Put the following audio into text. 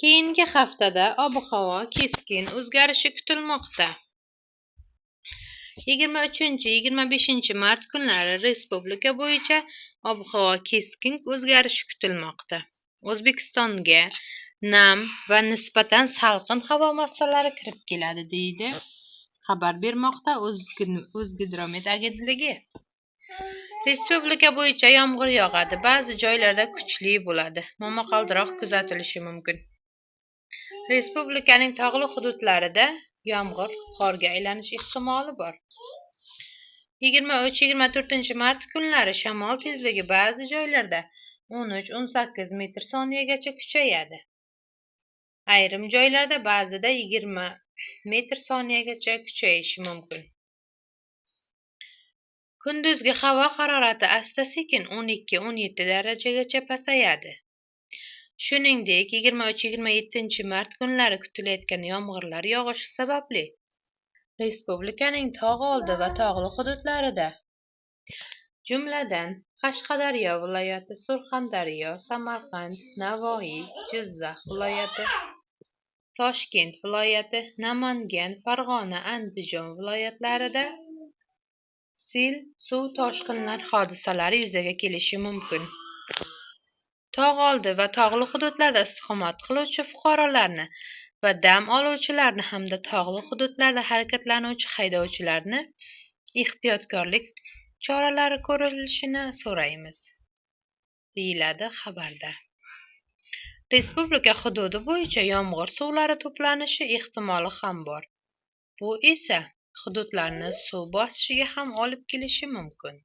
Keyingi haftada ob-havo keskin o'zgarishi kutilmoqda. 23-25 mart kunlari respublika bo'yicha ob-havo keskin o'zgarishi kutilmoqda. O'zbekistonga nam va nisbatan salqin havo massalari kirib keladi, deydi xabar bermoqda O'zgidromet agentligi. Respublika bo'yicha yomg'ir yog'adi, ba'zi joylarda kuchli bo'ladi, momaqaldiroq kuzatilishi mumkin. Respublikaning tog'li hududlarida yomg'ir qorga aylanish ehtimoli bor. 23-24 mart kunlari shamol tezligi ba'zi joylarda 13-18 metr soniyagacha kuchayadi. Ayrim joylarda ba'zida 20 metr soniyagacha kuchayishi mumkin. Kunduzgi havo harorati asta-sekin 12-17 darajagacha pasayadi. Shuningdek, 23-27 mart kunlari kutilayotgan yomg'irlar yog'ishi sababli respublikaning tog' oldi va tog'li hududlarida, jumladan, Qashqadaryo viloyati, Surxondaryo, Samarqand, Navoiy, Jizzax viloyati, Toshkent viloyati, Namangan, Farg'ona, Andijon viloyatlarida sel, suv toshqinlar hodisalari yuzaga kelishi mumkin. Tog' oldi va tog'li hududlarda istiqomat qiluvchi fuqarolarni va dam oluvchilarni hamda tog'li hududlarda harakatlanuvchi haydovchilarni ehtiyotkorlik choralari ko'rilishini so'raymiz, deyiladi xabarda. Respublika hududi bo'yicha yomg'ir suvlari to'planishi ehtimoli ham bor. Bu esa hududlarni suv bosishiga ham olib kelishi mumkin.